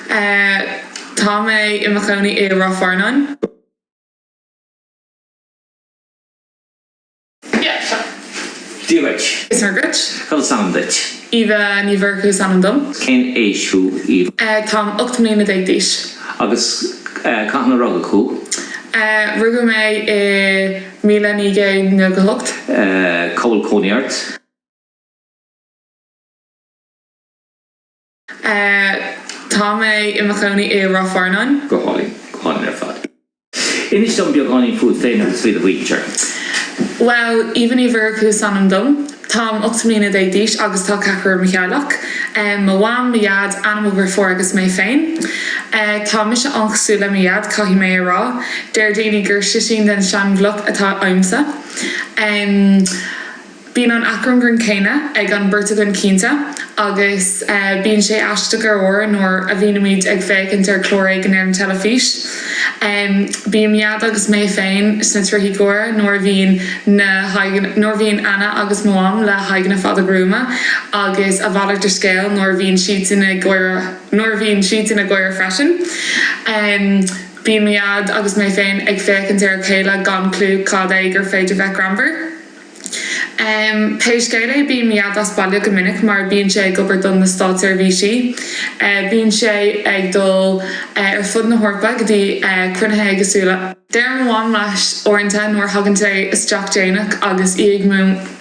Tá mé i mo chónaí i Ráth Fearnáin. Yeah, sure. Dia dhuit. Is maith duit. Cad is ainm duit? Eva Ní Mhurchú is ainm dom. Cén aois thú, Eva? Táim 18 mbliana d'aois. Agus cathain a rugadh thú? Rugadh mé i 1998. Cá bhfuil cónaí ort? Tá mé i mo chónaí i Ráth Fearnáin. Go hálainn. Go hálainn ar fad. Inis dom beagáinín fút féin agus faoi do mhuintir. Bhuel, Eva Ní Mhurchú is ainm dom. Táim 18 mbliana d'aois agus tá ceathrar i mo theaghlach. Mo mham, mo dhaid, Anna mo dheirfiúr agus mé féin. Tá mise an-chosúil le mo dhaid, caithfidh mé a rá. Deir daoine gur sisín den seanbhloc atá ionamsa. Bíonn an achrann céanna ag an beirt againn cinnte, agus bíonn sé aisteach ar uaire nuair a bhímid ag féachaint ar chlár éigin ar an teilifís. Bíonn mo Dhaid agus mé féin sna trithí gáire nuair a bhíonn na haghaidheanna, nuair a bhíonn Anna agus mo Mham le haghaidheanna fada gruama, agus a mhalairt de scéal nuair a bhíonn siadsan ag gáire, nuair a bhíonn siadsan ag gáire freisin. Bíonn mo Dhaid agus mé féin ag féachaint ar a chéile gan cliú cad é gur féidir bheith greannmhar. Pé scéal é, bíonn mo Dhaid as baile go minic mar bíonn sé ag obair don na státseirbhísí. Bíonn sé ag dul ar fud na hEorpa go dtí cruinnithe éagsúla. Deir mo Mham leis uaireanta nuair a thagann sé isteach déanach agus í ag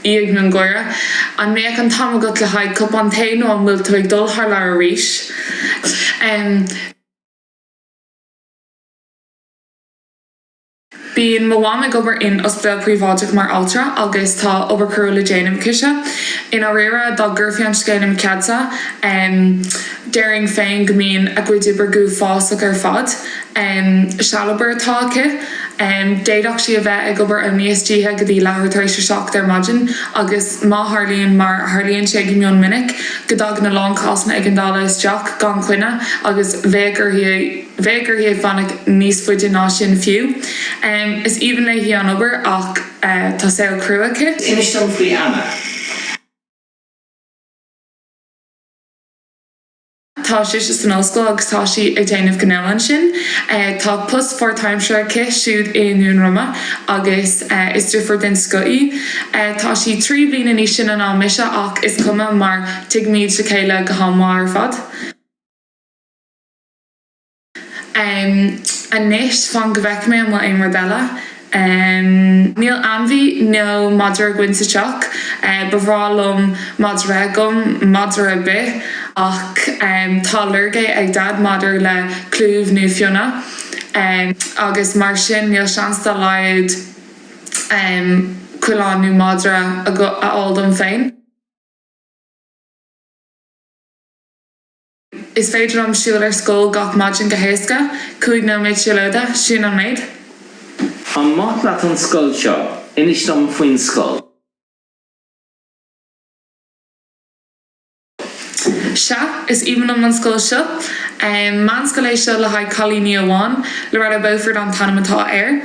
í ag miongháire, An mbeadh an t-am agat le haghaidh cupán tae nó an bhfuil tú ag dul thar lear arís? Bíonn mo mham ag obair in ospidéal príobháideach mar altra agus tá obair chrua le déanamh aici. I ndáiríre, dá gcuirfí an scéal i mo cheadsa, déarfainn féin go mbíonn a cuid oibre go huafásach ar fad. Sealobair atá aici. D'fhéadfadh sí a bheith ag obair ó níos d'oíche go dtí leathuair tar éis a 7 ar maidin agus má tharlaíonn, mar a tharlaíonn sé go mion minic, go dtagann a lán cásanna éigeandála isteach gan choinne agus bheadh uirthi Bheadh uirthi fanacht níos faide ná sin fiú. Is aoibhinn léi an obair ach tá saol crua aici. Inis dom faoi Anna. Tá sise san ollscoil agus tá sí ag déanamh gnó ansin. Tá post pháirtaimseartha aici siúd i nDún Droma agus is deirfiúr den scoth í. Tá sí 3 bliana níos sine ná mise ach is cuma mar tuigimid a chéile go han-mhaith ar fad. Anois, fan go bhfeicfidh mé an bhfuil aon rud eile. Níl ainmhí nó madra againn sa teach. Ba bhreá liom madra bheith agam, madra ar bith, ach tá ailléirge ag Daid maidir le clúmh nó fionnadh agus mar sin níl seans dá laghad coileán nó madra a fháil dom féin. Is féidir liom siúl ar scoil gach maidin go héasca, 5 nóiméad siúlóide, sin an méid. An maith leat an scoil seo? Inis dom faoin scoil. Sea, is aoibhinn liom an scoil seo. Meánscoil é seo le haghaidh cailíní amháin. Loreto Beaufort an t-ainm atá air.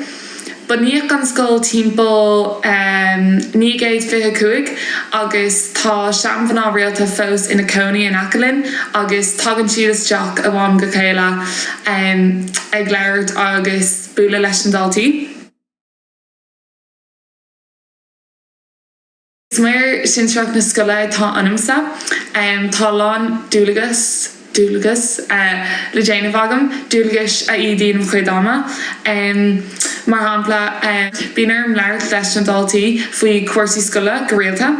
Bunaíodh an scoil timpeall 1925 agus tá seanmhná rialta fós ina cónaí in aice linn agus tagann siad isteach ó am go chéile ag labhairt agus bualadh leis na daltaí. Is maor sinsearach na scoile atá ionamsa. Tá a lán dualgas, dualgas, le déanamh agam, dualgais a ídíonn mo chuid ama. Mar shampla, bíonn orm labhairt leis na daltaí faoi chúrsaí scoile go rialta.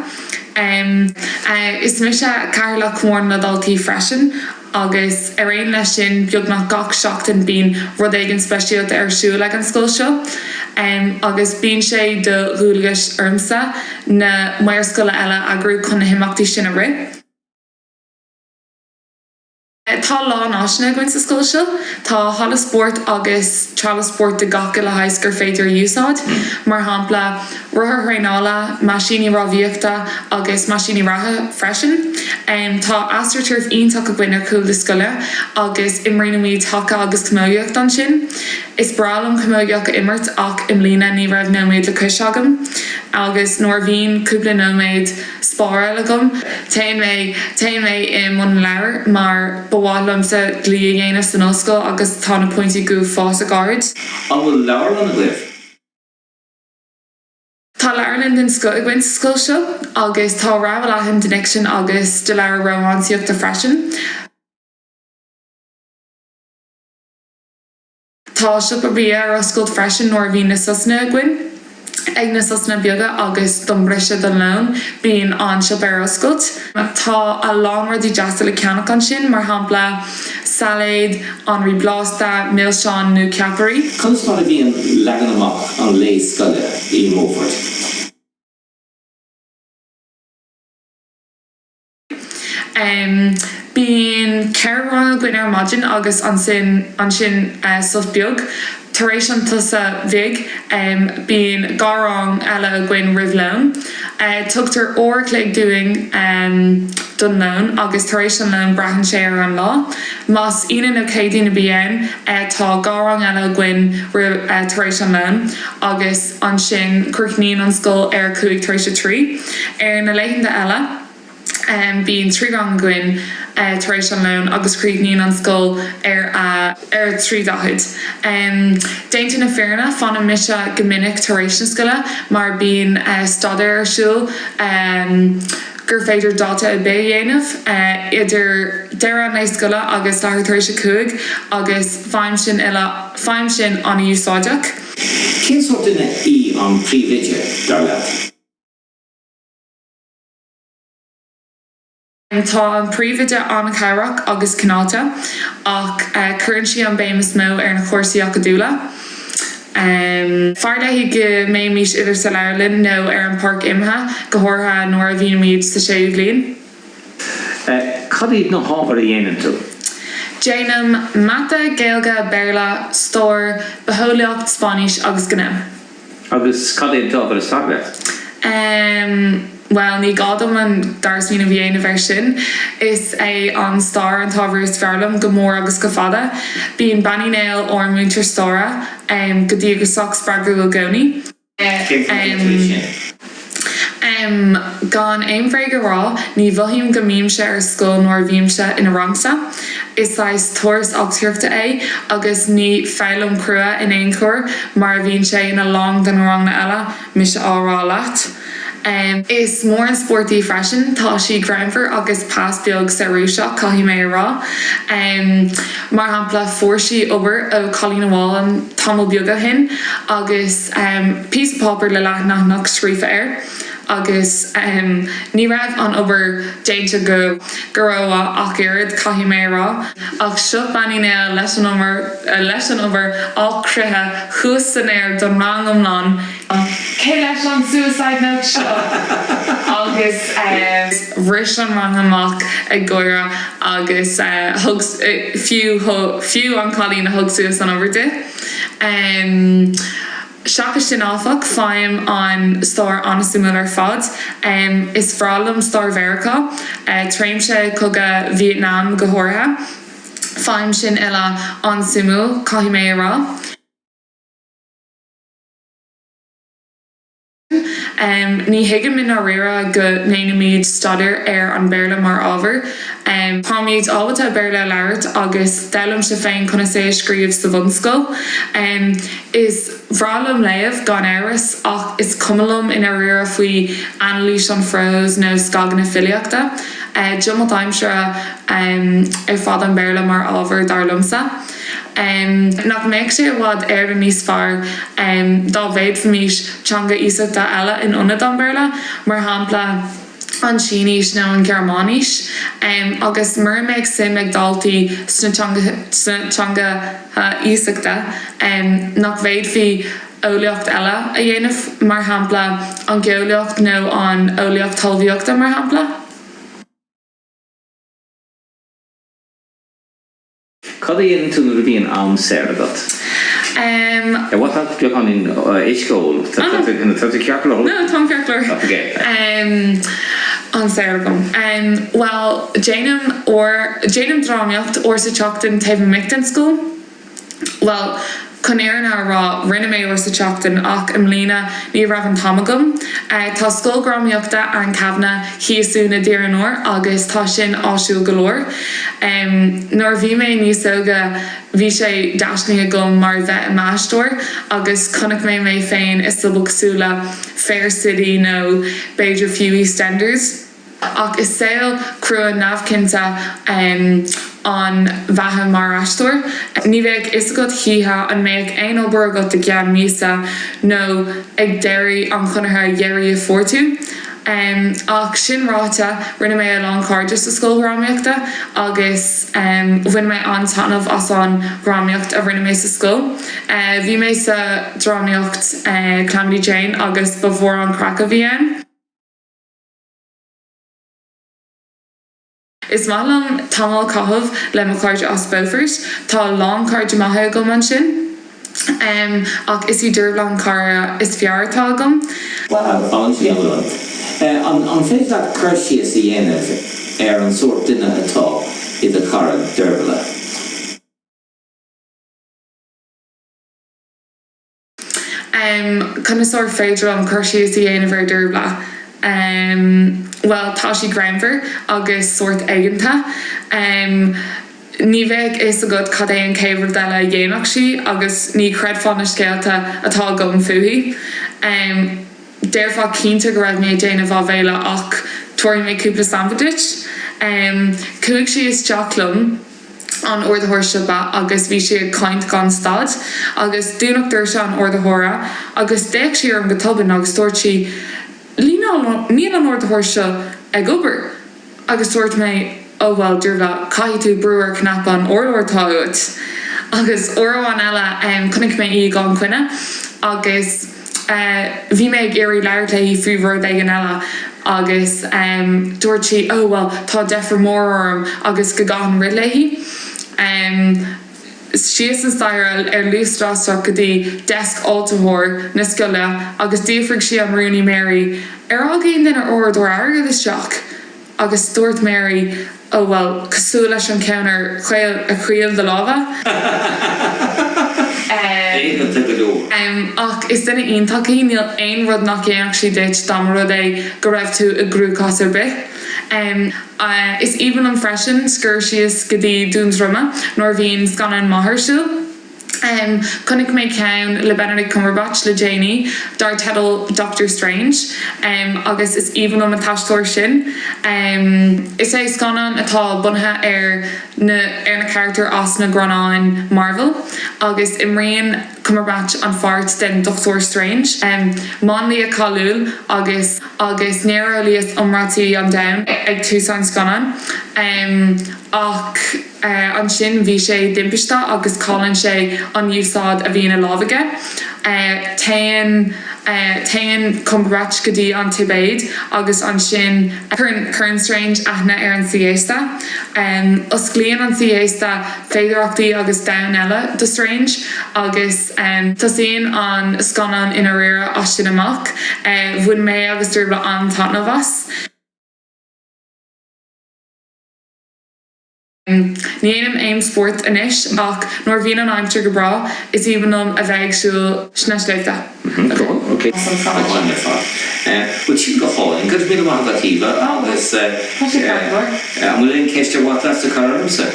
Is mise Cathaoirleach Chumann na nDaltaí freisin. Agus ar aon leis sin, beagnach gach seachtain bíonn rud éigin speisialta ar siúl ag an scoil seo agus bíonn sé de dhualgais ormsa na maoir scoile eile a eagrú chun na himeachtaí sin a rith. Tá a lán áiseanna againn sa scoil seo. Tá halla spóirt agus trealamh spóirt de gach uile shaghas gur féidir a úsáid, mar shampla rothair thraenála, meaisíní rámhaíochta agus meaisíní reatha freisin. Tá astroturf iontach againn ar chúl na scoile agus imríonn haca agus camógaíocht ansin. Is breá liom camógaíocht a imirt ach i mbliana ní raibh nóiméad le cois agam. Agus nuair a bhíonn cúpla nóiméad spáráil agam, téann mé, téann mé i mbun leabhair mar ba mhaith liomsa dlí a dhéanamh san ollscoil agus tá na pointí go huafásach ard. An bhfuil leabharlann agaibh? Tá leabharlann den scoth againn sa scoil seo agus tá rogha leathan den fhicsean agus de leabhair rómánsaíochta freisin. Tá siopa bia ar oscailt freisin nuair a bhíonn na sosanna againn. Ag na sosanna beaga agus don briseadh don lón, bíonn an siopa ar oscailt. Tá a lán rudaí deasa le ceannach ansin, mar shampla sailéad, anraí blasta, milseáin nó ceapairí. Conas mar a bhíonn leagan amach an lae scoile i mBeaufort? Bíonn 4 rang againn ar maidin agus ansin ansin sos beag. Tar éis an tsosa bhig bíonn 2 rang eile againn roimh lón. Tugtar uair a chloig dúinn don lón agus tar éis an lóin braitheann sé ar an lá. Más Aoine nó Céadaoin a bhí ann tá 2 rang eile againn tar éis an lóin agus ansin críochnaíonn an scoil ar 3 tar éis 3. Ar na laethanta eile. Bíonn 3 rang againn tar éis an lóin agus críochnaíonn an scoil ar a ar 3:40. Déanta na fírinne, fanann mise go minic tar éis na scoile mar bíonn staidéar ar siúl gur féidir dáta ar bith a dhéanamh idir deireadh an lae scoile agus leathuair tar éis a cúig agus faighim sin uile faighim sin an-úsáideach. Cén sórt duine í an príomhoide, dar leat? Tá an príomhoide an-chabhrach agus cineálta, ach cuireann sí an béim is mó ar na cúrsaí acadúla. B'fhearr léi go mbeimis idir sa leabharlann nó ar an páirc imeartha, go háirithe nuair a bhímid sa séú bhliain. Cad iad na hábhair a dhéanann tú? Déanaim Mata, Gaeilge, Béarla, Stair, Bitheolaíocht, Spáinnis agus Gnó. Agus cad é an t-ábhar is fearr leat? Em, bhuel, ní gá dom an dara smaoineamh a dhéanamh air sin. Is é an stair an t-ábhar is fearr liom, go mór agus go fada. Bíonn Bean Uí Néill, ár múinteoir staire, go díograiseach spreagúil i gcónaí. Cén fáth a deir tú é sin? Em, gan aon bhréag a rá, ní mhothaím go mbímse ar scoil nuair a bhímse ina rangsa. Is saghas turas eachtraíochta é agus ní foghlaim chrua in aon chor mar a bhíonn sé ina lán de na ranganna eile, mise á rá leat. Is mór an spórt í freisin, tá sí greannmhar agus pas beag searbhóiseach, caithfidh mé a rá. Mar shampla, fuair sí obair ó chailín amháin tamall beag ó shin agus píosa páipéir le leathanach scríofa air. agus ní raibh an obair déanta go go rómhaith ach oiread, caithfidh mé a rá. Ach seo Bean Uí Néill leis an obair leis an obair á croitheadh thuas san aer don rang iomlán. Cé leis an suicide note seo? Agus bhris an rang amach ag gáire agus thug fiú fiú an cailín a thug suas an obair di. Seachas sin áfach, faighim an stair an-suimiúil ar fad. Is breá liom stair Mheiriceá, tréimhse cogadh Vítneam go háirithe. Faighim sin uile an-suimiúil, caithfidh mé a rá. Ní thuigim i ndáiríre go ndéanaimid staidéar ar an Bhéarla mar ábhar. Táimid ábalta Béarla a labhairt agus d'fhoghlaim mise féin conas é a scríobh sa bhunscoil. Is bhreá liom léamh, gan amhras, ach is cuma liom i ndáiríre faoi anailís an phróis nó scagadh na filíochta. Diomailt aimsire ar fad an Béarla mar ábhar, dar liomsa. Nach mbeadh sé i bhfad Éireann níos fearr dá bhféadfaimis teanga iasachta eile in ionad an Bhéarla, mar shampla an tSínis nó an Ghearmáinis? Agus mura mbeadh suim ag daltaí sna teangacha iasachta, nach bhféadfaí eolaíocht eile a dhéanamh, mar shampla an gheolaíocht nó an eolaíocht talmhaíochta, mar shampla? Cad a dhéanann tú nuair a bhíonn am saor agat? Ar mhaith leat beagáinín uisce a ól? Tá tú ceart go leor? No, táim ceart go leor. Ok. Am saor agam. Bhuel, déanaim uair, déanaim drámaíocht uair sa tseachtain taobh amuigh den scoil. Bhuel. Chun fhírinne a rá, rinne mé uair sa tseachtain ach i mbliana ní raibh an t-am agam. Tá Scoil Dhrámaíochta Ann Kavanagh thíos uainn i dTír an Iúir agus tá sin áisiúil go leor. Nuair a bhí mé níos óige bhí sé d'aisling agam mar bheith i m'aisteoir agus chonaic mé mé féin i sobal cosúil le Fair City nó b'fhéidir fiú EastEnders. Ach is saol crua neamhchinnte an bheatha mar aisteoir. Ní bheadh fhios agat choíche an mbeadh aon obair agat i gceann míosa nó ag deireadh an chonartha dheiridh a fuair tú. Ach sin ráite, rinne mé a lán cairde sa scoil dhrámaíochta agus bhain mé an-taitneamh as an dhrámaíocht a rinne mé sa scoil. Bhí mé sa drámaíocht Calamity Jane agus ba mhór an craic a bhí ann. Is maith liom tamall a chaitheamh le mo chairde as Beaufort. Tá a lán cairde maithe agam ansin. Ach is í Dearbhla an cara is fearr atá agam. An-suimiúil. An féidir leat cur síos a dhéanamh ar an sórt duine atá i do chara Dearbhla? Em, conas ar féidir liom cur síos a dhéanamh ar Dearbhla? Em, bhuel, tá sí greannmhar agus sórt aigeanta. Em, ní bheadh fhios agat cad é an chéad rud eile a dhéanfadh sí agus ní chreidfeá na scéalta atá agam fúithi. Em, déarfá cinnte go raibh mé ag déanamh áibhéile ach tabharfaidh mé cúpla sampla duit. Em, chuaigh sí isteach liom. an ardaitheoir siopa agus bhí sí ag caint gan stad agus dúnadh doirse an ardaitheora agus d'fhéach sí orm go tobann agus dúirt sí Níl an ardaitheoir seo ag obair agus dúirt mé Oh bhuel Dearbhla caithfidh tú brú ar chnaipe an urláir atá uait agus uair amháin eile chonaic mé í gan choinne agus Bhí mé ag iarraidh labhairt léi faoi rud éigin eile agus dúirt sí 'oh bhuel tá deifir mór orm' agus go gcaithfinn rith léi síos an staighre ar luas lasrach go dtí deasc fháiltitheoir na scoile agus d'fhiafraigh sí an rúnaí Mary 'ar fhág aon duine uaireadóir airgid isteach? Agus dúirt Mary, Ó, bhuel, cosúil leis an cheann ar chaol, ar chaol do láimhe. Éigeanta go leor. Ach is duine iontach í, níl aon rud nach dhéanfadh sí duit dá mba rud é go raibh tú i gcruachás ar bith. Is aoibhinn liom freisin scor síos go dtí Dún Droma nuair a bhíonn scannán maith ar siúl. Chonaic mé ceann le Benedict Cumberbatch le déanaí dar teideal Doctor Strange agus is aoibhinn liom an t-aisteoir sin. Is é scannán atá bunaithe ar na ar na carachtair as na greannáin Marvel agus imríonn Cumberbatch an pháirt den Dochtúir Strange, máinlia cáiliúil agus agus néareolaí is iomráití an domhain ag tús an scannáin. Ach. Ansin bhí sé i dtimpiste agus cailleann sé an úsáid a bhí ina lámh aige. Téann Téann Cumberbatch go dtí an Tibéid agus ansin cuireann cuireann Strange aithne ar an Saoi Aosta. Osclaíonn an Saoi Aosta féidearthachtaí agus domhan eile do Strange agus tosaíonn an scannán i ndáiríre as sin amach. Bhain mé agus Dearbhla an-taitneamh as. Ní dhéanaim aon spórt anois ach nuair a bhíonn an aimsir go breá, is aoibhinn liom a bheith ag siúl sna sléibhte. Go hálainn ar fad. Bhuel, sin go hálainn. Go raibh míle maith agat, Aoibhe, agus an bhfuil aon cheist ar mhaith leat a chur ormsa?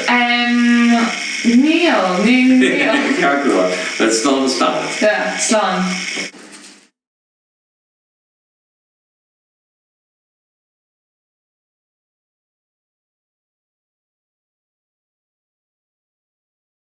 Níl, níl. Ceart go leor. Bhuel, slán is beannacht.